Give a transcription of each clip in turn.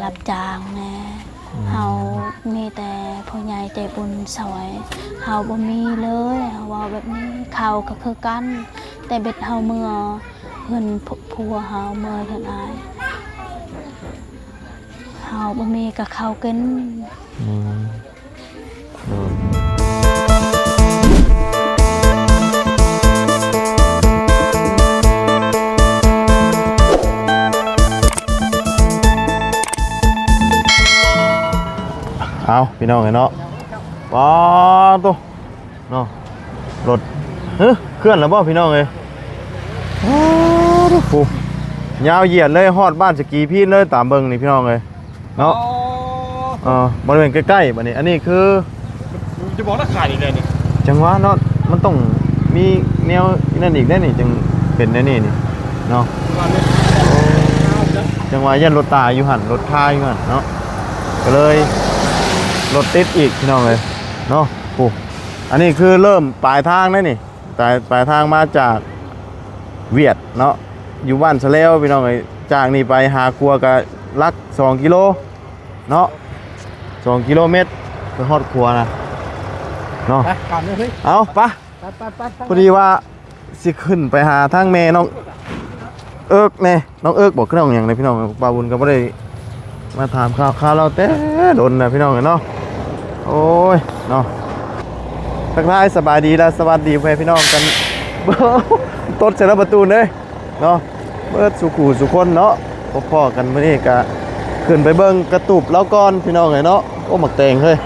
ຮັບຈ້າງແດ່. ອືມ ເຮົາມີແຕ່ຜູ້ໃຫຍ່ໃຈບຸນຊ່ອຍ ເຮົາບໍ່ມີເລີຍ. ເຮົາເວົ້າແບບນີ້ ເຂົ້າກໍຄືກັນ ແຕ່ເບັດເຮົາເມືອເຮືອນ ພ- ຜົວເຮົາ ເມືອເຮືອນອ້າຍ ເຮົາບໍ່ມີກໍເຂົ້າກິນ. ອືມ ໂດຍ ເອົາ ພີ່ນ້ອງເອີຍເນາະ ປາໂຕ ເນາະ ລົດ ເອີ ເຄື່ອນແລ້ວບໍ່ພີ່ນ້ອງເອີຍ? ໂອ້ໂຫ ຍາວຢຽດເລີຍ ຮອດບ້ານສະກີພີນເລີຍ ຕາມເບິ່ງນີ້ພີ່ນ້ອງເອີຍເນາະ. ອໍ ເອີ ບໍລິເວນໃກ້ໆ ບັດນີ້ ອັນນີ້ຄື ຈະບອກລາຄານີ້ໄດ້ນີ້ ຈັ່ງຫວະເນາະ ມັນຕ້ອງມີແນວນັ້ນອີກເດ້ນີ້ ຈຶ່ງເປັນແນວນີ້ນີ້ເນາະ. ຈັ່ງຫວະຢ້ານລົດຕາຍຢູ່ຫັ້ນ ລົດຄາຢູ່ຫັ້ນເນາະ ກໍເລີຍລົດຕິດອີກ ພີ່ນ້ອງເອີຍເນາະ. ໂອ້ ອັນນີ້ຄືເລີ່ມປາຍທາງເດ້ນີ້ ປາຍ ປາຍທາງມາຈາກຫວຽດເນາະ ຢູ່ບ້ານສະແລວ ພີ່ນ້ອງເອີຍ. ຈາກນີ້ໄປຫາຂົວກະຫຼັກສອງກິໂລເນາະ ສອງກິໂລແມັດ ໄປຮອດຂົວນະເນາະ. ໄປ ເອົາ ໄປ ພໍດີວ່າຊິຂຶ້ນໄປຫາທາງແມ່ນ້ອງເອິກແດ່ ນ້ອງເອິກບໍ ຄືນ້ອງຫຍັງແດ່ພີ່ນ້ອງ. ບ່າວບຸນກໍບໍ່ໄດ້ມາຖາມຂ່າວຄາວລາວແຕ່ດົນນະພີ່ນ້ອງເອີຍເນາະ. ໂອ້ຍເນາະ ທັກທາຍສະບາຍດີ ແລະ ສະຫວັດດີພໍ່ແມ່ພີ່ນ້ອງກັນ ຕົດໃສ່ລະປະຕູເດ້ເນາະ ເບິດສູ່ຄູ່ສູ່ຄົນເນາະ. ພໍ້ກັນມື້ນີ້ກະຂຶ້ນໄປເບິ່ງກະຕູບລາວກ່ອນ ພີ່ນ້ອງເອີຍເນາະ. ໂອ້ ໝາກແຕງເຮີ້ຍ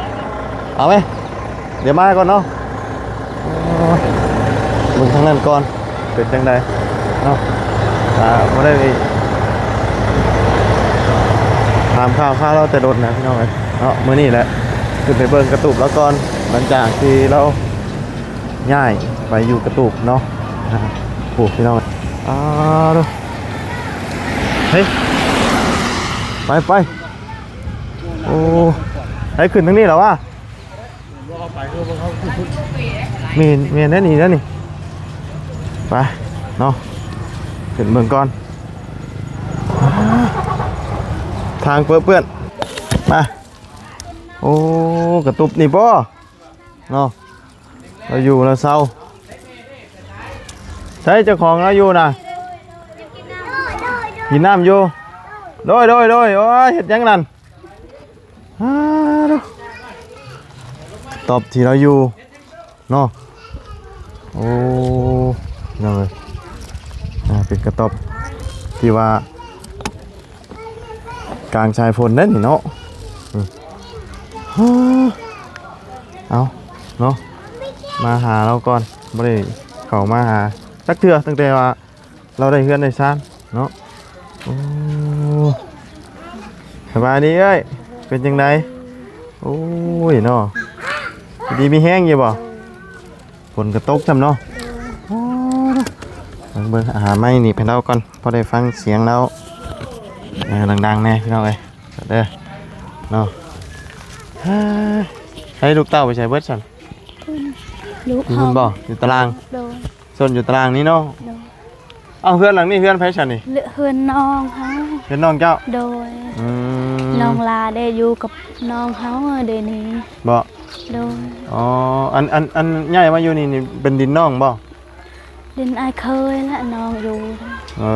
ເອົາໄໝ? ດຽວມາກ່ອນເນາະ. ໂອ້ຍ ເບິ່ງທາງນັ້ນກ່ອນ ເປັນຈັ່ງໃດເນາະ. ອ່າ ບໍ່ໄດ້ຖາມຂ່າວຄາວລາວແຕ່ດົນນະ ພີ່ນ້ອງເອີຍເນາະ. ມື້ນີ້ແຫຼະ ຂຶ້ນໄປເບິ່ງກະຕູບລາວກ່ອນ ຫຼັງຈາກທີ່ລາວຍ້າຍໄປຢູ່ກະຕູບເນາະ. ໂອ້ ພີ່ນ້ອງ ອ້າໂທ້ ເຮີ້ຍ ໄປ ໄປ. ໂອ້ ໃຫ້ຂຶ້ນທາງນີ້ແຫຼະວະ. ແມ່ນ ແມ່ນແນວນີ້ແນວນີ້ ໄປເນາະ ຂຶ້ນເບິ່ງກ່ອນ ທາງເປິເປື້ອນ ມາ. ໂອ້ ກະຕຸບນີ້ບໍ່ເນາະ ລາວຢູ່ລາວເຊົາ ໃສເຈົ້າຂອງລາວຢູ່ນະ ກິນນ້ຳຢູ່ ໂດຍ ໂດຍ ໂດຍ. ໂອ້ຍ ເຮັດຫຍັງນັ້ນ? ອາ ຕອບທີ່ລາວຢູ່ເນາະ. ໂອ້ ພີ່ນ້ອງເອີຍ ອ່າ ເປັນກະຕອບທີ່ວ່າກາງສາຍຝົນເດ້ນີ້ເນາະ. ອືມ ເອົາເນາະ ມາຫາລາວກ່ອນ ບໍ່ໄດ້ເຂົ້າມາຫາຈັກເທື່ອ ຕັ້ງແຕ່ວ່າ ລາວໄດ້ເຮືອນໄດ້ຊານເນາະ. ໂອ້ ສະບາຍດີເອື້ອຍ ເປັນຈັ່ງໃດ? ໂອ້ຍເນາະ ຢູ່ດີມີແຮງຢູ່ບໍ່? ໂດຍ ຝົນກໍຕົກຊ້ຳເນາະ. ໂດຍ ໂອ້ ເບິ່ງໆ ຫາໄມ້ໜີບໃຫ້ລາວກ່ອນ ພໍໄດ້ຟັງສຽງລາວ ເອີ ດັງໆ ແດ່ພີ່ນ້ອງເອີຍ ເດີເນາະ. ໃຫ້ລູກເຕົ້າໄປໃສເບິດຊັ້ນ? ລູກ ຢູ່ພຸ້ນບໍ່? ຢູ່ຕາລາງ? ໂດຍ ຊົນຢູ່ຕາລາງນີ້ເນາະ. ໂດຍ ເອົ້າ ເຮືອນຫຼັງນີ້ເຮືອນໃຜຊັ້ນນີ້? ເຮືອນນ້ອງເຮົາ. ເຮືອນນ້ອງເຈົ້າ? ໂດຍ ອືມ ນ້ອງຫຼ້າໄດ້ຢູ່ກັບນ້ອງເຮົາເດນີ້. ບໍ່? ໂດຍ ອໍ ອັນ ອັນ ອັນຍ້າຍມາຢູ່ນີ້ນີ້ເປັນດິນນ້ອງບໍ່? ດິນອ້າຍເຂີຍແລະ ນ້ອງຢູ່. ເອີ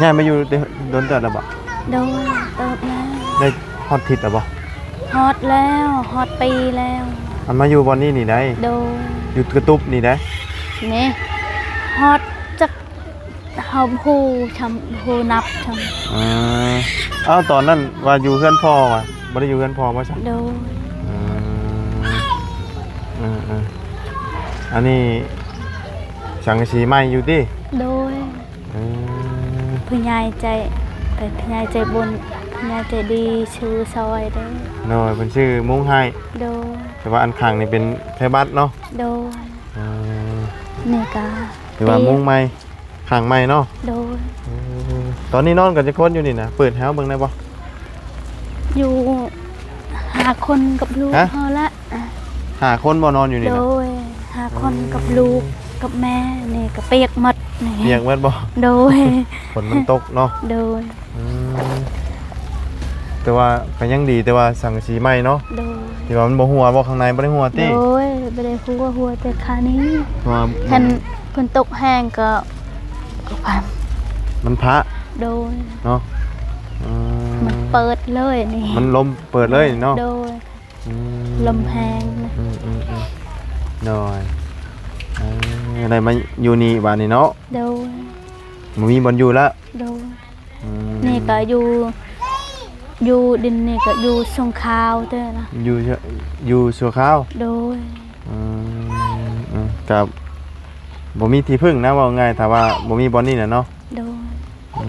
ຍ້າຍມາຢູ່ໄດ້ດົນເຕີບແລ້ວບໍ່? ໂດຍ ເຕີບແລ້ວ. ໄດ້ຮອດທິດແລ້ວບໍ່? ຮອດແລ້ວ ຮອດປີແລ້ວ. ອັນມາຢູ່ບ່ອນນີ້ນີ້ໃດ? ໂດຍ ຢູ່ກະຕຸບນີ້ໃດ? ນີ້ ຮອດຈັກ ເຮົາບໍ່ຮູ້ຊ້ຳ ບໍ່ຮູ້ນັບຊ້ຳ. ເອີ ເອົ້າ ຕອນນັ້ນວ່າຢູ່ເຮືອນພໍ່ຫວາ? ບໍ່ໄດ້ຢູ່ເຮືອນພໍ່ບໍ່ຊັ້ນ? ໂດຍ ອືມ ເອີໆ ອັນນີ້ສັງກະສີໃໝ່ຢູ່ຕິ? ໂດຍ ເອີ ຜູ້ໃຫຍ່ໃຈ ເປັນຜູ້ໃຫຍ່ໃຈບຸນ ຜູ້ໃຫຍ່ໃຈດີ ຊື້ຊ່ອຍເດ້. ໂດຍ ເພິ່ນຊື້ມຸ້ງໃຫ້. ໂດຍ ແຕ່ວ່າອັນຂ້າງນີ້ເປັນໄທບັດເນາະ? ໂດຍ ເອີ ນີ້ກະຖືວ່າມຸ້ງໃໝ່ ຂ້າງໃໝ່ເນາະ? ໂດຍ ເອີ ຕອນນີ້ນອນກັນຈັກຄົນຢູ່ນີ້ນະ? ເປີດໃຫ້ເຮົາເບິ່ງໄດ້ບໍ່? ຢູ່ຫ້າຄົນກັບລູກ ຮະ? ເຮົາລະ ຫ້າຄົນບໍ່ນອນຢູ່ນີ້ນະ? ໂດຍ ຫ້າຄົນກັບລູກ ເອີ ກັບແມ່ ນີ້ກະປຽກໝົດນີ້. ປຽກໝົດບໍ່? ໂດຍ ຝົນມັນຕົກເນາະ? ໂດຍ ອືມ ແຕ່ວ່າກໍຍັງດີ ແຕ່ວ່າສັງກະສີໃໝ່ເນາະ. ໂດຍ ທີ່ວ່າມັນບໍ່ຮົ່ວບໍ່ ຂ້າງໃນບໍ່ໄດ້ຮົ່ວຕິ? ໂດຍ ບໍ່ໄດ້ຮົ່ວ ຮົ່ວແຕ່ຄານີ້. ເພາະວ່າ ຄັນຝົນຕົກແຮງກໍ ກໍພັງ ມັນພະ. ໂດຍ ເນາະ. ອືມ ມັນເປີດເລີຍນີ້ ມັນລົມເປີດເລີຍເນາະ. ໂດຍ ອືມ ລົມແຮງນະ. ອືມໆໆ ໂດຍ. ເອີ ໄດ້ມາຢູ່ນີ້ບາດນີ້ເນາະ. ໂດຍ ບໍ່ມີບ່ອນຢູ່ລະ. ໂດຍ. ອືມ ນີ້ກໍຢູ່ ຢູ່ດິນນີ້ກໍຢູ່ຊົ່ວຄາວເດີລະ. ຢູ່ ຢູ່ຊົ່ວຄາວ? ໂດຍ. ອືມ ອືມ ກໍບໍ່ມີທີ່ເພິ່ງນະ ເວົ້າງ່າຍ ຖ້າວ່າບໍ່ມີບ່ອນນີ້ນະເນາະ. ໂດຍ. ອື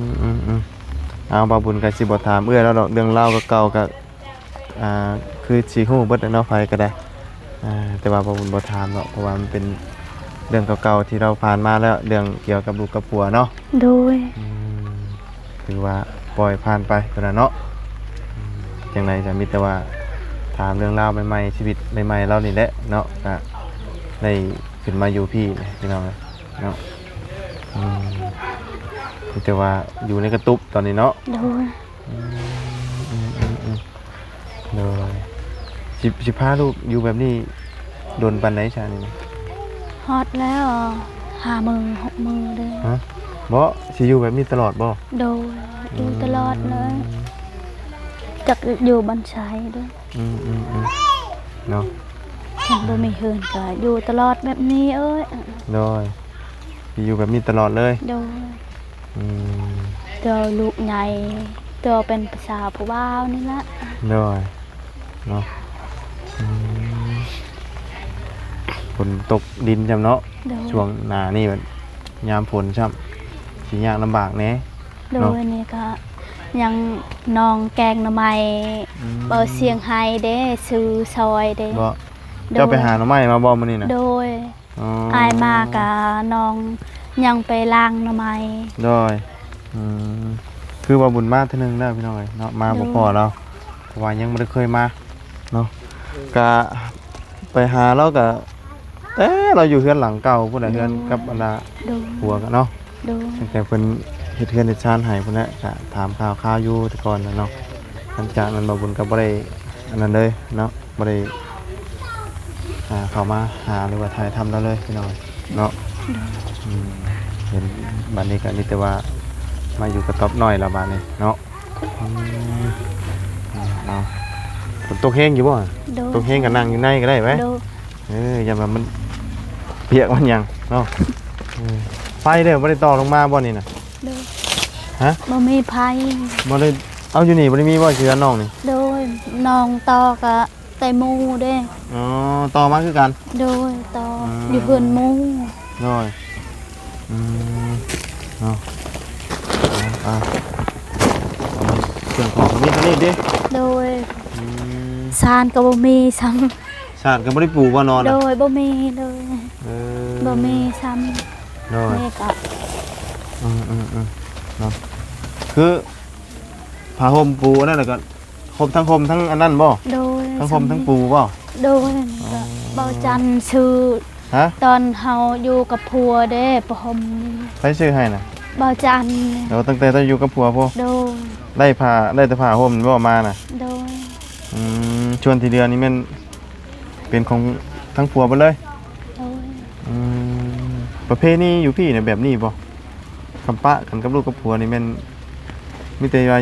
ມ ອືມໆ ເອົາ ບ່າວບຸນກໍຊິບໍ່ຖາມເອື້ອຍລາວດອກ ເລື່ອງລາວເກົ່າໆ ກໍ ອ່າ ຄືຊິຮູ້ເບິດແຫຼະເນາະ ໃຜກໍໄດ້. ອ່າ ແຕ່ວ່າບ່າວບຸນບໍ່ຖາມເນາະ ເພາະວ່າມັນເປັນເລື່ອງເກົ່າໆ ທີ່ລາວຜ່ານມາແລ້ວ ເລື່ອງກ່ຽວກັບລູກກັບຜົວເນາະ. ໂດຍ. ອືມ ຖືວ່າປ່ອຍຜ່ານໄປຕົວນັ້ນເນາະ. ອືມ ຈັ່ງໃດກໍມີແຕ່ວ່າຖາມເລື່ອງລາວໃໝ່ໆ ຊີວິດໃໝ່ໆ ລາວນີ້ແຫຼະເນາະ ກໍໄດ້ຂຶ້ນມາຢູ່ພີ້ພີ່ນ້ອງເອີຍເນາະ. ອືມ ມີແຕ່ວ່າຢູ່ໃນກະຕຸບຕອນນີ້ເນາະ. ໂດຍ. ອືມ ອືມໆໆ ໂດຍ. ຊິ ຊິພາລູກຢູ່ແບບນີ້ດົນປານໃດຊະນີ້? ຮອດແລ້ວ ຫ້າມື້ ຫົກມື້ເດີ. ຮະ? ບໍ່ ຊິຢູ່ແບບນີ້ຕະຫຼອດບໍ່? ໂດຍ ຢູ່ຕະຫຼອດເລີຍ. ອືມ ຈັກຢູ່ບ່ອນໃສເດີ. ອືມໆໆ ເນາະ. ຄັນບໍ່ມີເຮືອນກໍຢູ່ຕະຫຼອດແບບນີ້ເອີຍ. ໂດຍ. ຊິຢູ່ແບບນີ້ຕະຫຼອດເລີຍ? ໂດຍ. ອືມ ເຕີລູກໃຫຍ່ ເຕີເປັນຜູ້ສາວຜູ້ບ່າວນີ້ລະ. ໂດຍ ເນາະ. ອືມ ຝົນຕົກດິນຊ້ຳເນາະ. ໂດຍ. ຊ່ວງໜ້ານີ້ແບບຍາມຝົນຊ້ຳ ຊິຍາກລຳບາກແດ່. ໂດຍ ເນາະ. ນີ້ກໍຍັງນ້ອງແກງໜໍ່ໄມ້ ອືມ ເອົາສຽງໄຫ້ເດ້ ຊື້ຊອຍເດ້. ບໍ່? ໂດຍ. ເຈົ້າໄປຫາໜໍ່ໄມ້ມາບໍ່ມື້ນີ້ນະ? ໂດຍ. ອໍ ອ້າຍມາກະນ້ອງຍັງໄປລ້າງໜໍ່ໄມ້. ໂດຍ. ອືມ ຄືວ່າບຸນມາເທື່ອໜຶ່ງແລ້ວພີ່ນ້ອງເອີຍເນາະ ມາ ໂດຍ ບໍ່ພໍ້ລາວ ເພາະວ່າຍັງບໍ່ໄດ້ເຄີຍມາເນາະ. ກະໄປຫາລາວກະແຕ່ລາວຢູ່ເຮືອນຫຼັງເກົ່າພຸ້ນແຫຼະ ໂດຍ ເຮືອນກັບອັນນ່າ ໂດຍ ຜົວກັນເນາະ. ໂດຍ. ຕັ້ງແຕ່ເພິ່ນເຮັດເຮືອນເຮັດຊານໃຫ້ພຸ້ນແຫຼະ ກະຖາມຂ່າວຄາວຢູ່ແຕ່ກ່ອນນະເນາະ. ຫຼັງຈາກນັ້ນບ່າວບຸນກໍບໍ່ໄດ້ອັນນັ້ນເລີຍເນາະ ບໍ່ໄດ້ ອ່າ ເຂົ້າມາຫາ ຫຼືວ່າຖ່າຍທຳລາວເລີຍພີ່ນ້ອງເນາະ. ໂດຍ. ອືມ ເຫັນບາດນີ້ກໍມີແຕ່ວ່າມາຢູ່ກະຕ໊ອບນ້ອຍລະບາດນີ້ເນາະ. ອືມ ເອົາ ຝົນຕົກແຮງຢູ່ບໍ່? ໂດຍ. ຕົກແຮງກໍນັ່ງຢູ່ໃນກໍໄດ້ໄຫມ? ໂດຍ. ເອີ ຢ້ານວ່າມັນປຽກມັນຫຍັງເນາະ. ເອີ ໄຟເດ້ ບໍ່ໄດ້ຕໍ່ລົງມາບໍ່ນີ້ນະ? ໂດຍ. ຮະ? ບໍ່ມີໄຟ. ບໍ່ໄດ້ ເອົາ ຢູ່ນີ້ບໍ່ໄດ້ມີບໍ່ ຢູ່ເຮືອນນ້ອງນີ້? ໂດຍ. ນ້ອງຕໍ່ກະ ແຕ່ໝູ່ເດ້. ອໍ ຕໍ່ມາຄືກັນ? ໂດຍ ຕໍ່ ອືມ ຢູ່ເຮືອນໝູ່. ໂດຍ. ອືມ ເນາະ ອ່າ ເຄື່ອງຂອງກໍມີເທົ່ານີ້ຕິ? ໂດຍ. ອືມ ຊານກໍບໍ່ມີຊ້ຳ. ຊານກໍບໍ່ໄດ້ປູບໍ່ນອນນະ? ໂດຍ ບໍ່ມີເລີຍ. ເອີ ບໍ່ມີຊ້ຳ. ໂດຍ. ນີ້ກໍ ອືມໆໆ ເນາະ ຄືຜ້າຫົ່ມປູອັນນັ້ນ ແລ້ວກໍ ຄົບທັງຫົ່ມທັງອັນນັ້ນບໍ່? ໂດຍ. ທັງຫົ່ມທັງປູບໍ່? ໂດຍ. ອໍ ເບົາຈັນຊື້. ຮະ? ຕອນເຮົາຢູ່ກັບຜົວເດ້ ຜ້າຫົ່ມ. ໃຜຊື້ໃຫ້ນະ? ເບົາຈັນ. ໂອ້ ຕັ້ງແຕ່ເຈົ້າຢູ່ກັບຜົວພຸ້ນ? ໂດຍ. ໄດ້ຜ້າ ໄດ້ແຕ່ຜ້າຫົ່ມບໍ່ມານະ? ໂດຍ. ອືມ ສ່ວນທີ່ເຫຼືອນີ້ແມ່ນເປັນຂອງທັງຜົວເບິດເລີຍ? ໂດຍ. ອືມ ປະເພນີຢູ່ພີ້ນະແບບນີ້ບໍ່? ຄຳປະກັນກັບລູກກັບຜົວນີ້ແມ່ນມີແຕ່ວ່າ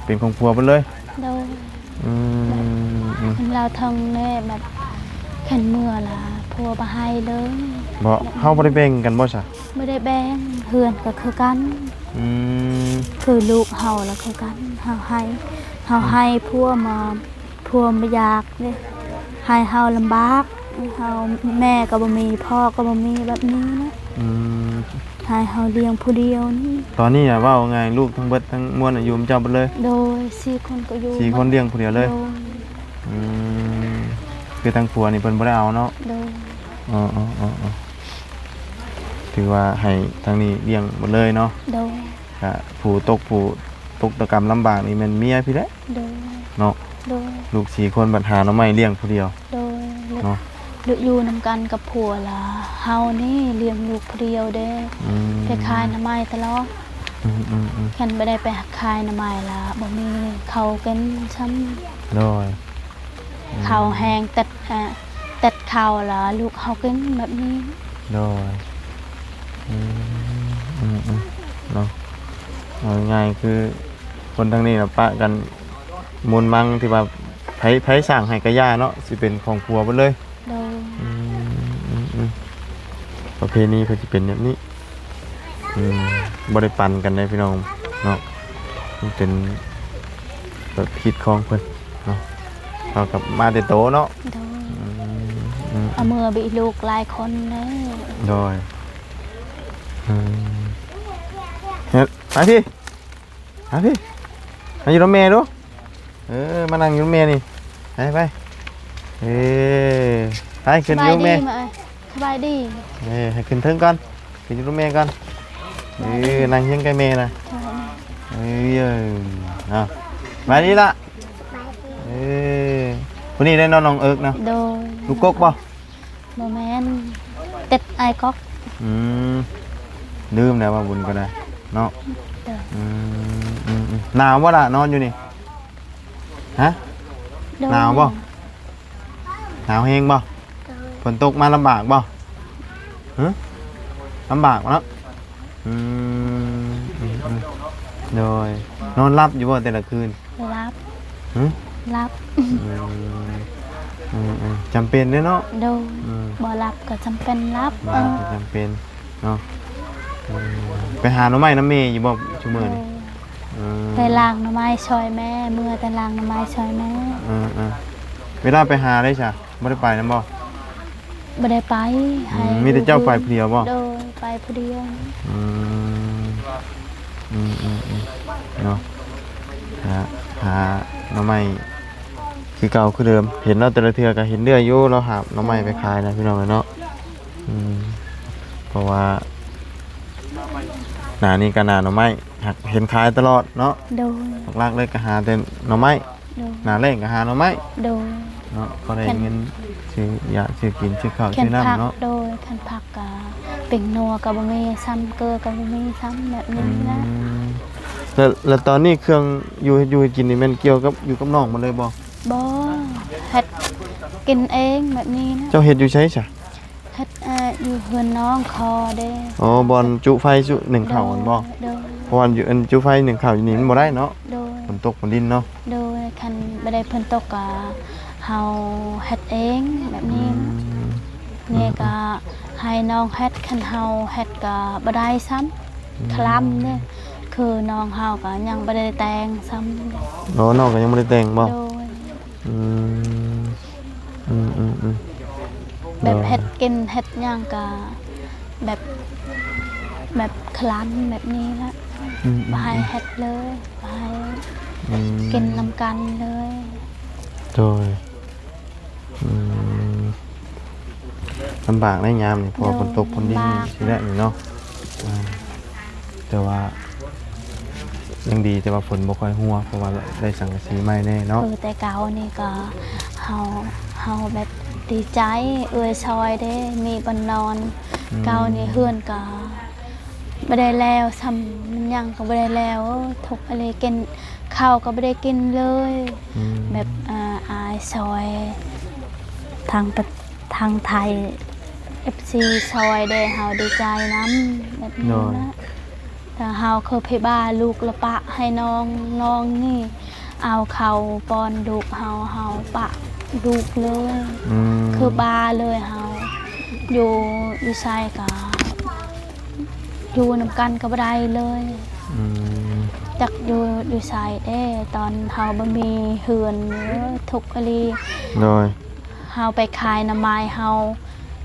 ເປັນຂອງຜົວເບິດເລີຍ? ໂດຍ. ອືມ ອືມ ຄົນລາວເທິງແຫຼະ ແບບຄັນເມືອລະຜົວບໍ່ໃຫ້ເລີຍ. ບໍ່ ເຮົາບໍ່ໄດ້ແບ່ງກັນບໍ່ຊະ? ບໍ່ໄດ້ແບ່ງ ເຮືອນກໍຄືກັນ. ອືມ ຄືລູກເຮົາລະຄືກັນ ເຮົາໃຫ້ ເຮົາໃຫ້ຜົວມາ ຜົວບໍ່ຢາກເດ້ ໃຫ້ເຮົາລຳບາກ ເຮົາ ແມ່ກໍບໍ່ມີ ພໍ່ກໍບໍ່ມີ ແບບນີ້ນະ. ອືມ ໃຫ້ເຮົາລ້ຽງຜູ້ດຽວນີ້. ຕອນນີ້ອະ ເວົ້າງ່າຍ ລູກທັງເບິດທັງມວນອະ ຢູ່ນຳເຈົ້າເບິດເລີຍ? ໂດຍ ສີ່ຄົນກໍຢູ່ ສີ່ຄົນລ້ຽງຜູ້ດຽວເລີຍ? ໂດຍ. ອືມ ຄືທາງຜົວນີ້ເພິ່ນບໍ່ໄດ້ເອົາເນາະ? ໂດຍ. ອໍໆໆ ຖືວ່າໃຫ້ທາງນີ້ລ້ຽງເບິດເລີຍເນາະ? ໂດຍ. ກະຜູ້ຕົກ ຜູ້ຕົກຕະກຳລຳບາກນີ້ແມ່ນເມຍພີ້ແຫຼະ? ໂດຍ. ເນາະ? ໂດຍ. ລູກສີ່ຄົນບັດຫາໜໍ່ໄມ້ລ້ຽງຜູ້ດຽວ? ໂດຍ. ເນາະ? ລູກຢູ່ນຳກັນກັບຜົວລະ ເຮົານີ້ລ້ຽງລູກຜູ້ດຽວເດ້. ອືມ ໄປຂາຍໜໍ່ໄມ້ຕະຫຼອດ. ອືມໆໆ ຄັນບໍ່ໄດ້ໄປຂາຍໜໍ່ໄມ້ລະບໍ່ມີເຂົ້າກິນຊ້ຳ. ໂດຍ. ອືມ ເຂົ້າແຫ້ງ ຕັດ ເອີ ຕັດເຂົ້າລະລູກເຮົາກິນແບບນີ້. ໂດຍ. ອືມ ອືມໆ ເນາະ ເອົາງ່າຍໆ ຄືຄົນທາງນີ້ລະປະກັນ ມູນມັງທີ່ວ່າໃຜ ໃຜສ້າງໃຫ້ກະຢ່າເນາະ ຊິເປັນຂອງຜົວເບິດເລີຍ. ໂດຍ. ອືມ ອືມໆ ປະເພນີເພິ່ນຊິເປັນແບບນີ້. ອືມ ບໍ່ໄດ້ປັນກັນເດ້ພີ່ນ້ອງເນາະ ມັນເປັນປະເພນີຂອງເພິ່ນເນາະ ເຮົາກັບມາແຕ່ໂຕເນາະ. ໂດຍ. ອືມ ອືມໆ ເອົາເມືອບີລູກຫຼາຍຄົນເດ້. ໂດຍ. ອືມ ເຮັດ ໄປພີ່ ມາພີ່ ມາຢູ່ນຳແມ່ດູ. ເອີ ມານັ່ງຢູ່ນຳແມ່ນີ້ ໄປ ໄປ ເອີ ໄປຂຶ້ນຢູ່ນຳແມ່. ສະບາຍດີ ເອີ ໃຫ້ຂຶ້ນເທິງກ່ອນ ຂຶ້ນຢູ່ນຳແມ່ກ່ອນ. ເອີ ນັ່ງຮຽງໃກ້ແມ່ນະ. ເອີ ເນາະ ສະບາຍດີລະ. ເອີ ຜູ້ນີ້ໄດ້ເນາະ ນ້ອງເອິກເນາະ. ໂດຍ. ລູກກົກບໍ່? ບໍ່ແມ່ນ ເຕັດອ້າຍກອກ. ອືມ ລືມແລ້ວວ່າບຸນກໍໄດ້ເນາະ. ໂດຍ. ອືມ ອືມໆ ໜາວບໍ່ລະ ນອນຢູ່ນີ້? ຮະ? ໂດຍ. ໜາວບໍ່? ໜາວແຮງບໍ່? ໂດຍ. ຝົນຕົກມາລຳບາກບໍ່? ຮະ? ລຳບາກເນາະ. ອືມ ອືມໆ ໂດຍ. ນອນຫຼັບຢູ່ບໍ່ແຕ່ລະຄືນ? ຫຼັບ. ຫຶ? ຫຼັບ. ອືມ ອືມໆ ຈຳເປັນເດ້ເນາະ. ໂດຍ. ອືມ ບໍ່ຫຼັບກໍຈຳເປັນຫຼັບ. ບໍ່ຫຼັບກໍຈຳເປັນເນາະ. ເອີ ໄປຫາໜໍ່ໄມ້ນຳແມ່ຢູ່ບໍ່ຊຸມື້ນີ້? ໂດຍ. ອືມ ໄປລ້າງໜໍ່ໄມ້ຊ່ອຍແມ່ ເມືອແຕ່ລ້າງໜໍ່ໄມ້ຊ່ອຍແມ່. ເອີໆ ເວລາໄປຫາເດ້ຊະ ບໍ່ໄດ້ໄປນຳບໍ່? ບໍ່ໄດ້ໄປ. ອືມ ໃຫ້ ມີແຕ່ເຈົ້າໄປຜູ້ດຽວບໍ່? ໂດຍ ໄປຜູ້ດຽວ. ອືມ ອືມໆໆ ເນາະ ຫາ ຫາໜໍ່ໄມ້ຄືເກົ່າຄືເດີມ. ເຫັນລາວແຕ່ລະເທື່ອກໍເຫັນເລື້ອຍຢູ່ ລາວຫາບໜໍ່ໄມ້ໄປຂາຍນະ ພີ່ນ້ອງເອີຍເນາະ. ອືມ ເພາະວ່າໜ້ານີ້ກໍໜ້າໜໍ່ໄມ້ ຫາກເຫັນຂາຍຕະຫຼອດເນາະ. ໂດຍ. ຫຼັກໆເລີຍກໍຫາແຕ່ໜໍ່ໄມ້. ໂດຍ. ໜ້າແລ້ງກໍຫາໜໍ່ໄມ້. ໂດຍ. ເນາະ ພໍໄດ້ເງິນຊື້ຢາຊື້ກິນ ຊື້ເຂົ້າຊື້ນ້ຳເນາະ. ໂດຍ. ຄັນຜັກກໍ ເປັງນົວກໍບໍ່ມີຊ້ຳ ເກືອກໍບໍ່ມີຊ້ຳ ແບບນີ້ນະ. ອືມ ແລ້ວ ແລ້ວຕອນນີ້ເຄື່ອງຢູ່ເຮັດຢູ່ເຮັດກິນນີ້ແມ່ນກ່ຽວກັບ ຢູ່ກັບນ້ອງໝົດເລີຍບໍ່? ບໍ່ ເຮັດກິນເອງແບບນີ້ນະ. ເຈົ້າເຮັດຢູ່ໃສຊະ? ເຮັດ ເອີ ຢູ່ເຮືອນນ້ອງຄໍເດ້. ອໍ ບ່ອນຈຸໄຟຈຸໜຶ້ງເຂົ້າຫັ້ນບໍ່? ໂດຍ. ເພາະວ່າຢູ່ ອັນ ຈຸໄຟໜຶ້ງເຂົ້າຢູ່ນີ້ມັນບໍ່ໄດ້ເນາະ. ໂດຍ. ຝົນຕົກຝົນດິນເນາະ. ໂດຍ. ຄັນບໍ່ໄດ້ຝົນຕົກກໍເຮົາເຮັດເອງແບບນີ້. ອືມ. ແມ່ກໍ ອືມ ໃຫ້ນ້ອງເຮັດ ຄັນເຮົາເຮັດກໍບໍ່ໄດ້ຊ້ຳ. ອືມ. ຄະລຳເດ້ ຄືນ້ອງເຮົາກໍຍັງບໍ່ໄດ້ແຕ່ງຊ້ຳ. ອໍ ນ້ອງກໍຍັງບໍ່ໄດ້ແຕ່ງບໍ່? ໂດຍ. ອືມ ອືມໆໆ ແບບ ໂດຍ ເຮັດກິນເຮັດຫຍັງກະແບບ ແບບຄະລຳແບບນີ້ລະ. ອືມໆໆ ບໍ່ໃຫ້ເຮັດເລີຍ ບໍ່ໃຫ້ ອືມ ກິນນຳກັນເລີຍ. ໂດຍ. ອືມ ລຳບາກໃນຍາມນີ້ ເພາະວ່າ ໂດຍ ຝົນຕົກຝົນດິນ ລຳບາກ ຊີ້ແຫຼະນີ້ເນາະ. ອ່າ ແຕ່ວ່າຍັງດີ ແຕ່ວ່າຝົນບໍ່ຄ່ອຍຫົວ ເພາະວ່າໄດ້ສັງກະສີໃໝ່ແດ່ເນາະ. ເອີ ແຕ່ເກົ່ານີ້ກໍເຮົາ ເຮົາແບບດີໃຈ ເອື້ອຍຊ່ອຍເດ້ ມີບ່ອນນອນ. ອືມ ເກົ່ານີ້ເຮືອນກໍບໍ່ໄດ້ແລ້ວ ຊ້ຳມັນຫຍັງກໍບໍ່ໄດ້ແລ້ວ ໂອ້ ທຸກອີ່ຫຼີ ກິນເຂົ້າກໍບໍ່ໄດ້ກິນເລີຍ. ອືມ ແບບ ອ່າ ອ້າຍຊ່ອຍທາງປະ ທາງໄທ ເອັຟຊີຊ່ອຍເດ້ ເຮົາດີໃຈນຳແບບນີ້ນະ. ໂດຍ. ແຕ່ເຮົາຄືໄປບ້າ ລູກລະປະໃຫ້ນ້ອງ ນ້ອງນີ້ເອົາເຂົ້າປ້ອນລູກເຮົາ ເຮົາປະລູກເລີຍ. ອືມ ຄືບ້າເລີຍເຮົາ ຢູ່ ຢູ່ໃສກະຢູ່ນຳກັນກະບໍ່ໄດ້ເລີຍ. ອືມ ຈັກຢູ່ ຢູ່ໃສເດ້ ຕອນເຮົາບໍ່ມີເຮືອນ ເອີ ທຸກອີ່ຫຼີ. ໂດຍ. ເຮົາໄປຂາຍໜໍ່ໄມ້ ເຮົາ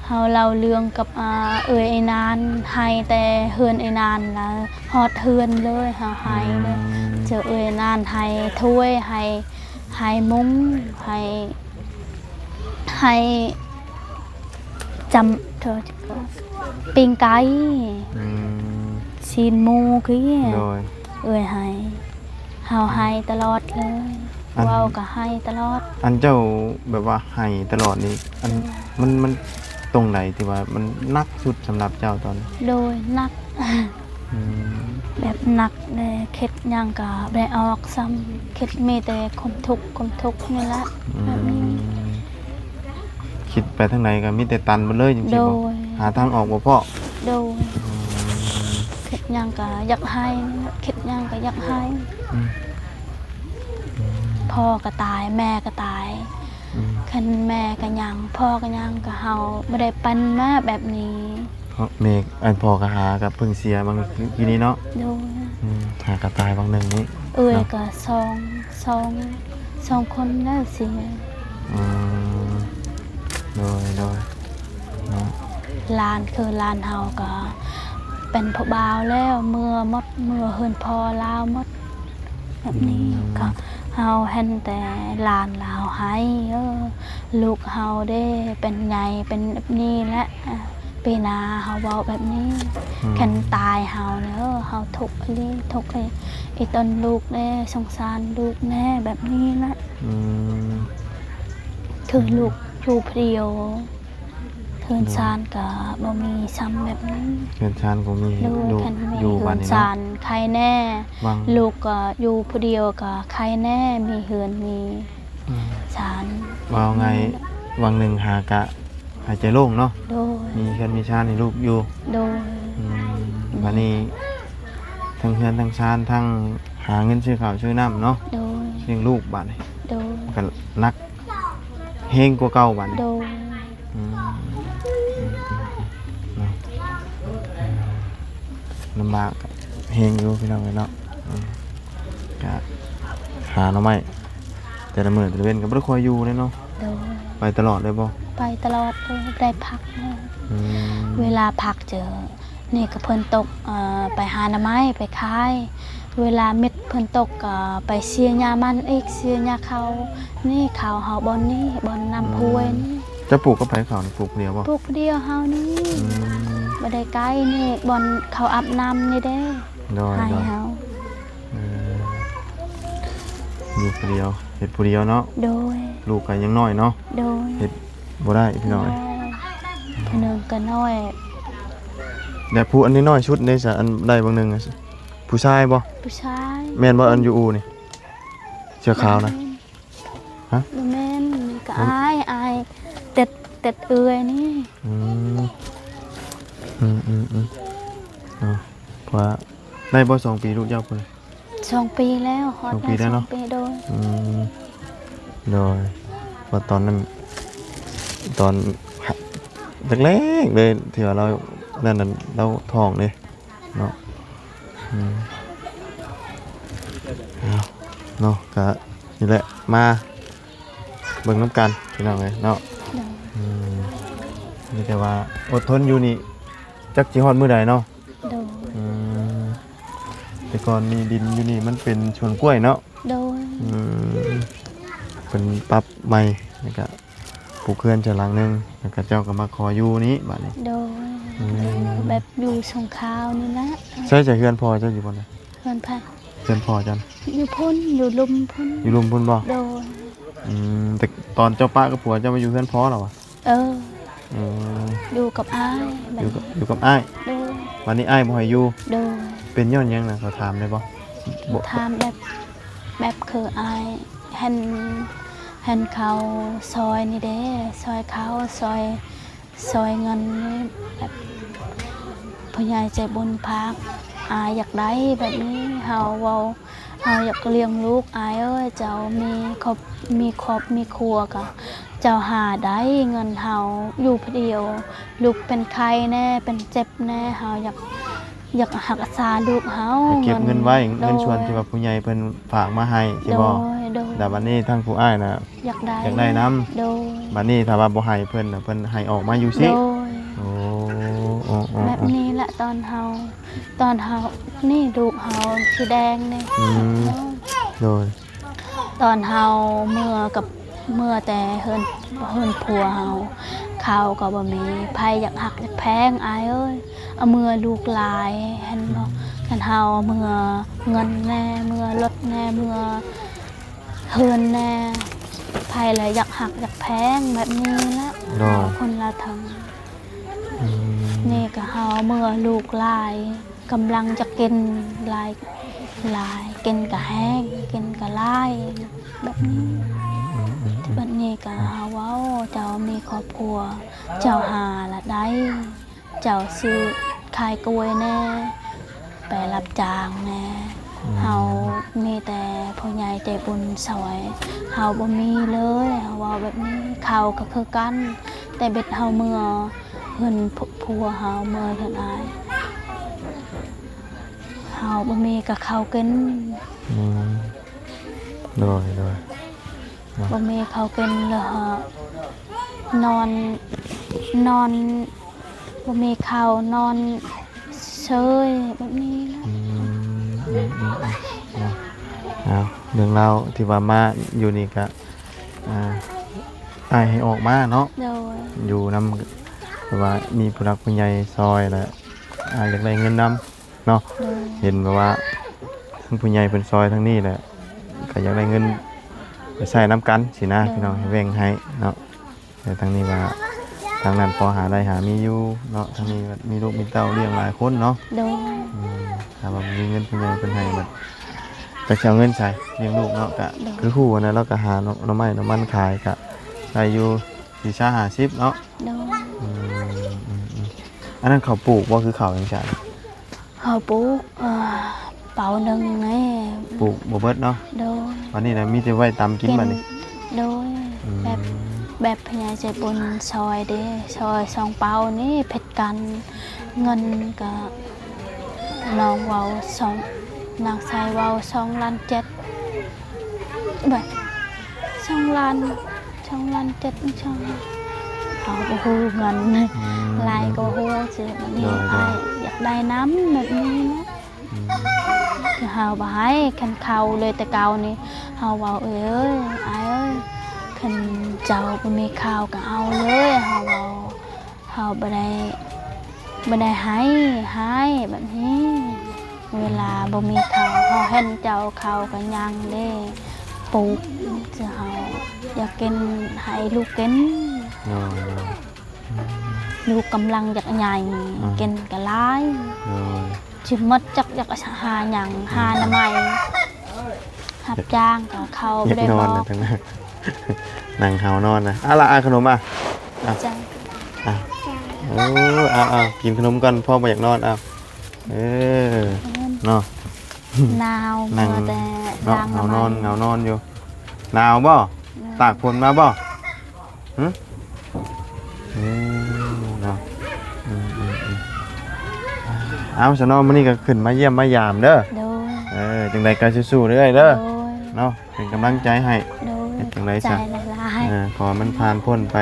ເຮົາເລົ່າເລື່ອງກັບ ອ່າ ເອື້ອຍໄອ້ນານ ໄຫ້ແຕ່ເຮືອນໄອ້ນານລະ ຮອດເຮືອນເລີຍ ເຮົາໄຫ້ເລີຍ. ອືມ ເຈີເອື້ອຍໄອ້ນານ ໄຫ້ຖ້ວຍ ໄຫ້ ໄຫ້ມຸ້ງ ໄຫ້ ໄຫ້ຈຳ ໂທດ ປີ້ງໄກ່. ອືມ ຊີ້ນໝູກີ້. ໂດຍ. ເອື້ອຍໄຫ້ ເຮົາໄຫ້ຕະຫຼອດເລີຍ. ອັນ ເວົ້າກໍໄຫ້ຕະຫຼອດ. ອັນເຈົ້າແບບວ່າໄຫ້ຕະຫຼອດນີ້ ອັນ ໂດຍ ມັນ ມັນຕົງໃດທີ່ວ່າມັນໜັກສຸດສຳລັບເຈົ້າຕອນນີ້? ໂດຍ ໜັກ. ອືມ ແບບໜັກເດ້ ຄິດຫຍັງກໍບໍ່ໄດ້ອອກຊ້ຳ ຄິດມີແຕ່ຄວາມທຸກ ຄວາມທຸກນີ້ລະ ອືມ ແບບນີ້ ຄິດໄປທາງໃດກໍມີແຕ່ຕັນເບິດເລີຍ ຈັ່ງຊີ້ບໍ່? ໂດຍ ຫາທາງອອກບໍ່ພໍ້. ໂດຍ ອືມ ຄິດຫຍັງກໍຢາກໄຫ້ ຄິດຫຍັງກໍຢາກໄຫ້ ອືມ ອືມ ພໍ່ກໍຕາຍ ແມ່ກໍຕາຍ ອືມ ຄັນແມ່ກໍຍັງ ພໍ່ກໍຍັງ ກໍເຮົາບໍ່ໄດ້ປັນມາແບບນີ້. ເພາະແມ່ ອັນ ພໍ່ກໍຫາກັບເພິ່ງເສຍຫວ່າງກີ້ນີ້ເນາະ. ໂດຍ ອືມ ຫາກໍຕາຍຫວ່າງໜຶ່ງນີ້ ເອື້ອຍ ເນາະ ກໍສອງ ສອງ ສອງຄົນແລ້ວເສຍ. ອືມ ໂດຍ ໂດຍ ເນາະ ຫຼານ ຄືຫຼານເຮົາກໍເປັນຜູ້ບ່າວແລ້ວ ເມືອໝົດ ເມືອເຮືອນພໍ່ລາວໝົດ ແບບນີ້ ອືມ ກໍເຮົາເຫັນແຕ່ຫຼານລາວໄຫ້ ເອີ ລູກເຮົາເດ້ ເປັນໃຫຍ່ ເປັນແບບນີ້ແຫຼະ ອາ ປີໜ້າເຮົາເວົ້າແບບນີ້ ອືມ ຄັນຕາຍເຮົາເດີ ເຮົາທຸກອີ່ຫຼີ ທຸກອີ່ຫຼີ ອີ່ຕົນລູກເດ້ ສົງສານລູກແດ່ ແບບນີ້ແຫຼະ. ອືມ ຄືລູກຢູ່ຜູ້ດຽວ ເຮືອນຊານກໍບໍ່ມີຊ້ຳແບບນີ້ ເຮືອນຊານກໍມີ ໂດຍ ລູກ ຄັນມີ ຢູ່ ເຮືອນຊານໄຄແດ່ ຫວ່າງ ລູກກໍຢູ່ຜູ້ດຽວກໍໄຄແດ່ ມີເຮືອນມີ ອືມ ຊານ ເວົ້າງ່າຍ ຫວ່າງໜຶ່ງຫາກະຫາຍໃຈໂລ່ງເນາະ ໂດຍ ມີເຮືອນມີຊານໃຫ້ລູກຢູ່ ໂດຍ ອືມ ບາດນີ້ທັງເຮືອນທັງຊານ ທັງຫາເງິນຊື້ເຂົ້າຊື້ນ້ຳເນາະ ໂດຍ ລ້ຽງລູກບາດນີ້ ໂດຍ ກໍໜັກແຮງກວ່າເກົ່າບາດນີ້ ໂດຍ ອືມ ອືມ ອືມ ເນາະ ອືມ ລຳບາກແຮງຢູ່ພີ່ນ້ອງເອີຍເນາະ ອືມ ກະຫາໜໍ່ໄມ້ ແຕ່ລະມື້ແຕ່ລະເວັນກໍບໍ່ໄດ້ຄ່ອຍຢູ່ເດ້ເນາະ ໂດຍ ໄປຕະຫຼອດເລີຍບໍ່? ໄປຕະຫຼອດເລີຍ ບໍ່ໄດ້ພັກເລີຍ ອືມ ເວລາພັກເຈີ ນີ້ກໍເພິ່ນຕົກ ເອີ ໄປຫາໜໍ່ໄມ້ໄປຂາຍ ເວລາມິດເພິ່ນຕົກກໍໄປເສຍຫຍ້າມັນອີກ ເສຍຫຍ້າເຂົ້າ ນີ້ເຂົ້າເຮົາບ່ອນນີ້ ບ່ອນນ້ຳຫ້ວຍນີ້ ອືມ ເຈົ້າປູກກັບໃຜເຂົ້ານີ້? ປູກຜູ້ດຽວບໍ່? ປູກຜູ້ດຽວເຮົານີ້ ອືມ ບໍ່ໄດ້ໄກນີ້ ບ່ອນເຂົາອາບນ້ຳນີ້ເດ້ ໂດຍ ໃຫ້ເຮົາ ເອີ ຢູ່ຜູ້ດຽວ ເຮັດຜູ້ດຽວເນາະ ໂດຍ ລູກກໍຍັງນ້ອຍເນາະ ໂດຍ ເຮັດບໍ່ໄດ້ພີ່ນ້ອງເອີຍ ໂດຍ ຜູ້ໜຶ່ງກໍນ້ອຍ ແລະຜູ້ອັນນ້ອຍໆສຸດເດ້ຊະ ອັນໄດ້ຫວ່າງໜຶ່ງ ຜູ້ຊາຍບໍ່? ຜູ້ຊາຍ ແມ່ນບໍ່? ອັນຢູ່ອູ່ນີ້ ເສື້ອຂາວນະ ແມ່ນ ຮະ? ບໍ່ແມ່ນ ນີ້ກໍ ອືມ ອ້າຍ ອ້າຍເຕັດ ເຕັດເອື້ອຍນີ້ ອືມ ອືມໆໆ ເອົາ ວ່າໄດ້ບໍ່ ສອງປີ ລູກເຈົ້າພຸ້ນ? ສອງປີແລ້ວ ຮອດ ສອງປີແລ້ວເນາະ ສອງປີ ໂດຍ ອືມ ໂດຍ ວ່າຕອນນັ້ນ ຕອນແລກໆເລີຍ ທີ່ວ່າລາວນັ້ນ ລາວທ້ອງເດ້ເນາະ ອືມ ເອົາເນາະ ກະນີ້ແຫຼະ ມາເບິ່ງນຳກັນພີ່ນ້ອງເອີຍເນາະ ໂດຍ ອືມ ມີແຕ່ວ່າອົດທົນຢູ່ນີ້ ຈັກຊິຮອດມື້ໃດເນາະ ໂດຍ ອືມ ແຕ່ກ່ອນນີ້ດິນຢູ່ນີ້ມັນເປັນສວນກ້ວຍເນາະ ໂດຍ ອືມ ເພິ່ນປັບໃໝ່ ແລ້ວກະ ປູກເຮືອນໃສ່ຫຼັງໜຶ່ງ ແລ້ວກະເຈົ້າກໍມາຂໍຢູ່ນີ້ບາດນີ້ ໂດຍ ອືມ ແບບຢູ່ຊົ່ວຄາວນີ້ແຫຼະ ໃຊ້ ໃຊ້ເຮືອນພໍ່ເຈົ້າຢູ່ບ່ອນໃດ? ເຮືອນໃຜ? ເຮືອນພໍ່ເຈົ້າ ຢູ່ພຸ້ນ ຢູ່ລຸ່ມພຸ້ນ ຢູ່ລຸ່ມພຸ້ນບໍ່? ໂດຍ ອືມ ແຕ່ຕອນເຈົ້າປະກັບຜົວເຈົ້າມາຢູ່ເຮືອນພໍ່ລະຫວາ? ເອີ ເອີ ຢູ່ກັບອ້າຍ ຢູ່ກັບ ຢູ່ກັບອ້າຍ ໂດຍ ບາດນີ້ອ້າຍບໍ່ໃຫ້ຢູ່ ໂດຍ ເປັນຍ້ອນຫຍັງນະ ຂໍຖາມໄດ້ບໍ່? ບໍ່ ຖາມແບບ ແບບຄືອ້າຍ ເຫັນ ເຫັນເຂົາຊ່ອຍນີ້ເດ້ ຊ່ອຍເຂົ້າ ຊ່ອຍ ຊ່ອຍເງິນນີ້ ແບບຜູ້ໃຫຍ່ໃຈບຸນພາກ ອ້າຍຢາກໄດ້ແບບນີ້ ເຮົາເວົ້າ ເຮົາຢາກລ້ຽງລູກ ອ້າຍເອີຍ ເຈົ້າມີຄອບ ມີຄອບມີຄົວກະ ເຈົ້າຫາໄດ້ເງິນ ເຮົາຢູ່ຜູ້ດຽວ ລູກເປັນໄຂ້ແດ່ ເປັນເຈັບແດ່ ເຮົາຢາກ ຢາກຮັກສາລູກເຮົາ ໃຫ້ເກັບເງິນໄວ້ ເງິນ ເງິນສ່ວນທີ່ວ່າຜູ້ໃຫຍ່ເພິ່ນຝາກມາໃຫ້ ໂດຍ ຊິບໍ່? ໂດຍ ແລ້ວບັດນີ້ທາງຜູ້ອ້າຍນະ ຢາກໄດ້ ຢາກໄດ້ນຳ ໂດຍ ບັດນີ້ຖ້າວ່າບໍ່ໃຫ້ເພິ່ນນະ ເພິ່ນໃຫ້ອອກມາຢູ່ຊີ້ ໂດຍ ໂອ້ ໂອ້ ໂອ້ ແບບນີ້ແຫຼະ ຕອນເຮົາ ຕອນເຮົາ ນີ້ລູກເຮົາສີແດງນີ້ ອືມ ໂດຍ ໂດຍ ຕອນເຮົາເມືອກັບ ເມືອແຕ່ເຮືອນ ເຮືອນຜົວເຮົາ ເຂົ້າກໍບໍ່ມີ ໃຜຢາກຮັກຢາກແພງ ອ້າຍເອີຍ ເອົາເມືອລູກຫຼາຍ ເຫັນບໍ່? ອືມ ຄັນເຮົາເມືອເງິນແດ່ ເມືອລົດແດ່ ເມືອເຮືອນແດ່ ໃຜລະຢາກຮັກຢາກແພງ ແບບນີ້ລະ ໂດຍ ຄົນລາວເຮົາ ອືມ ນີ້ກໍເຮົາເມືອລູກຫຼາຍ ກຳລັງຈະກິນຫຼາຍ ຫຼາຍ ກິນກະແຮງ ກິນກະຫຼາຍ ແບບນີ້. ອືມໆໆ ບັດນີ້ກະເຮົາເວົ້າ ເຈົ້າມີຄອບຄົວ ເຈົ້າຫາລະໄດ້ ເຈົ້າຊື້ຂາຍກ້ວຍແດ່ ໄປຮັບຈ້າງແດ່. ອືມ ເຮົາມີແຕ່ຜູ້ໃຫຍ່ໃຈບຸນຊ່ອຍ ເຮົາບໍ່ມີເລີຍ. ເຮົາເວົ້າແບບນີ້ ເຂົ້າກໍຄືກັນ ແຕ່ເບັດເຮົາເມືອເຮືອນ ພ- ຜົວເຮົາ ເມືອເຮືອນອ້າຍ ເຮົາບໍ່ມີກະເຂົ້າກິນ. ອືມ ໂດຍໆ ເນາະ ບໍ່ມີເຂົ້າກິນ ແລ້ວເຮົານອນ ນອນ ບໍ່ມີເຂົ້າ ນອນເຊີຍແບບນີ້ເນາະ. ອືມ ເນາະ ເອົາ ເລື່ອງລາວທີ່ວ່າມາຢູ່ນີ້ກະ ອ່າ ອ້າຍໃຫ້ອອກມາເນາະ. ໂດຍ ຢູ່ນຳ ແບບວ່າມີຜູ້ຫຼັກຜູ້ໃຫຍ່ຊ່ອຍ ແລະ ອ່າ ຢາກໄດ້ເງິນນຳເນາະ. ໂດຍ ເຫັນແບບວ່າທາງຜູ້ໃຫຍ່ເພິ່ນຊ່ອຍທາງນີ້ແຫຼະ ກໍຢາກໄດ້ເງິນໄປໃຊ້ນຳກັນຊີ້ນະ. ໂດຍ ພີ່ນ້ອງ ໃຫ້ແບ່ງໃຫ້ເນາະ. ແຕ່ທາງນີ້ວ່າ ທາງນັ້ນພໍຫາໄດ້ຫາມີຢູ່ເນາະ ທາງນີ້ມີລູກມີເຕົ້າລ້ຽງຫຼາຍຄົນເນາະ. ໂດຍ ອືມ ຖ້າວ່າມີເງິນຜູ້ໃຫຍ່ເພິ່ນໃຫ້ບັດ ຈັກຊິເອົາເງິນໃສລ້ຽງລູກເນາະ. ກະ ໂດຍ ຄືຮູ້ຫັ້ນນະ ລາວກະຫາໜໍ່ ໜໍ່ໄມ້ໜໍ່ມັນຂາຍ ກະໄດ້ຢູ່ສີ່ສິບຫ້າສິບເນາະ. ໂດຍ ອືມໆໆ ອັນນັ້ນເຂົາປູກບໍ່ ຄືເຂົາຫຍັງຊັ້ນ? ເຮົາປູກ ເອີ ເປົາໜຶ່ງແນ່ ປູກບໍ່ເບິດເນາະ. ໂດຍ ບັດນີ້ນະ ມີແຕ່ໄວ້ຕຳກິນບັດນີ້. ໂດຍ ອືມ ແບບ ແບບຜູ້ໃຫຍ່ໃຈບຸນຊ່ອຍເດ້ ຊ່ອຍສອງເປົານີ້ ຜິດກັນ ເງິນກະ ນ້ອງເວົ້າສອງ ນາງໄຊເວົ້າສອງລ້ານເຈັດ ແບບ ສອງລ້ານ ສອງລ້ານເຈັດ ສອງ ເຮົາບໍ່ຮູ້ເງິນ ອືມ ຫຼາຍກວ່າຮູ້ຊື່. ບັດນີ້ ໂດຍໆ ອ້າຍຢາກໄດ້ນຳແບບນີ້ເນາະ. ອືມ ຄືເຮົາບໍ່ໃຫ້ ຄັນເຂົ້າເລີຍ. ແຕ່ເກົ່ານີ້ເຮົາເວົ້າ ເອີຍ ອ້າຍເອີຍ ຄັນເຈົ້າບໍ່ມີເຂົ້າກໍເອົາເລີຍ ເຮົາເວົ້າ. ເຮົາບໍ່ໄດ້ ບໍ່ໄດ້ໃຫ້ ໃຫ້ແບບນີ້. ເວລາບໍ່ມີເຂົ້າ ເຮົາເຫັນເຈົ້າເຂົ້າກໍຍັງເດ້ ປູກ ເຮົາຢາກກິນ ໃຫ້ລູກກິນ. ໂດຍໆ ອືມ ລູກກຳລັງຢາກໃຫຍ່ ອືມ ກິນກໍຫຼາຍ. ໂດຍ ຊິໝົດຈັກຢາກຫາຫຍັງ ອືມ ຫາໜໍ່ໄມ້ ຮັບຈ້າງກໍເຂົ້າ ຢາກນອນ ບໍ່ໄດ້ບອກ ນະ ທັງນັ້ນ ນັ່ງເຫົານອນນະ. ເອົາລະ ອາ ຂະໜົມ ອາ ອາ ເອີ ເອົາໆ ກິນຂະໜົມກ່ອນ ພໍ່ບໍ່ຢາກນອນ. ເອົາ ເອີ ເນາະ ໜາວ ນັ່ງ ແຕ່ເຫົານອນ ເຫົານອນຢູ່. ໜາວບໍ່? ຕາກຝົນມາບໍ່? ຫຶ? ເອີ ເນາະ ອືມໆໆ ເອົາ ຊະເນາະ ມື້ນີ້ກໍຂຶ້ນມາຢ້ຽມມາຢາມເດີ. ໂດຍ ເອີ ຈັ່ງໃດກໍສູ້ໆເລື້ອຍເດີ. ໂດຍ ເນາະ ເປັນກຳລັງໃຈໃຫ້. ໂດຍ ເຮັດຈັ່ງໃດຊະ ຂອບໃຈຫຼາຍໆ. ເອີ ຂໍໃຫ້ມັນຜ່ານພົ້ນໄປ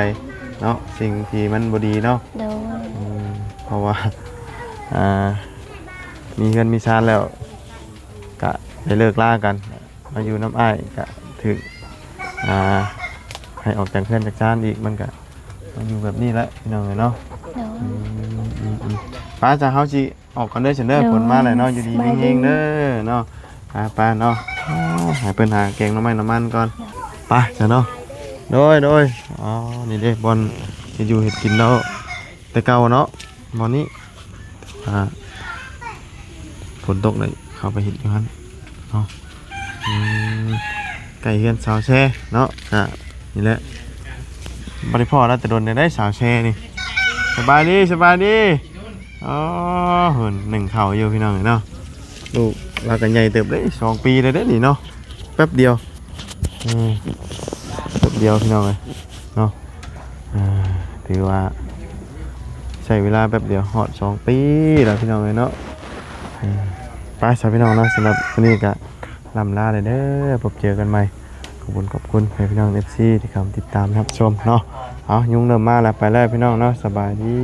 ເນາະ ສິ່ງທີ່ມັນບໍ່ດີເນາະ. ໂດຍ ອືມ ເພາະວ່າ ອ່າ ມີເຮືອນມີຊານແລ້ວ ກະໄດ້ເລີກລາກັນ ມາຢູ່ນຳອ້າຍກະຖືກ ອ່າ ໃຫ້ອອກຈາກເຮືອນຈາກຊານອີກ ມັນກະມາຢູ່ແບບນີ້ແຫຼະ ພີ່ນ້ອງເອີຍເນາະ. ໂດຍ ອືມໆໆ ໄປ ຊະ ເຮົາຊິອອກກ່ອນເດີ ຊັ້ນເດີ. ໂດຍ ຝົນມາແລ້ວເນາະ ຢູ່ດີມີແຮງເດີເນາະ. ໄປໆ ເນາະ ອ່າ ໃຫ້ເພິ່ນຫາແກງໜໍ່ໄມ້ໜໍ່ມັນກ່ອນ. ໄປ ຊະເນາະ. ໂດຍໆ ອໍ ນີ້ເດ້ ບ່ອນເຮັດຢູ່ເຮັດກິນລາວແຕ່ເກົ່າເນາະ ບ່ອນນີ້. ອ່າ ຝົນຕົກເລີຍ ເຂົ້າໄປເຮັດຢູ່ຫັ້ນເນາະ. ອືມ ໃກ້ເຮືອນສາວແຊເນາະ. ອ່າ ນີ້ແຫຼະ ບໍ່ໄດ້ພໍ້ລາວແຕ່ດົນແລ້ວເດ້ ສາວແຊນີ້. ສະບາຍດີ ສະບາຍດີ. ອໍ ເພິ່ນໜຶ້ງເຂົ້າຢູ່ ພີ່ນ້ອງເອີຍເນາະ. ລູກລາວກໍໃຫຍ່ເຕີບເດ້ ສອງປີແລ້ວເດ້ນີ້ເນາະ ແປັບດຽວ. ອືມ ແປັບດຽວ ພີ່ນ້ອງເອີຍເນາະ. ອ່າ ຖືວ່າໃຊ້ເວລາແປັບດຽວຮອດສອງປີແລ້ວ ພີ່ນ້ອງເອີຍເນາະ. ອືມ ໄປຊະ ພີ່ນ້ອງເນາະ ສຳລັບມື້ນີ້ກໍລ່ຳລາເລີຍເດີ ພົບເຈີກັນໃໝ່. ຂອບຄຸນ ຂອບຄຸນໃຫ້ພີ່ນ້ອງເອັຟຊີທີ່ເຂົ້າມາຕິດຕາມຮັບຊົມເນາະ. ເອົາ ຍຸງເລີ່ມມາແລ້ວ ໄປແລ້ວ ພີ່ນ້ອງເນາະ ສະບາຍດີ.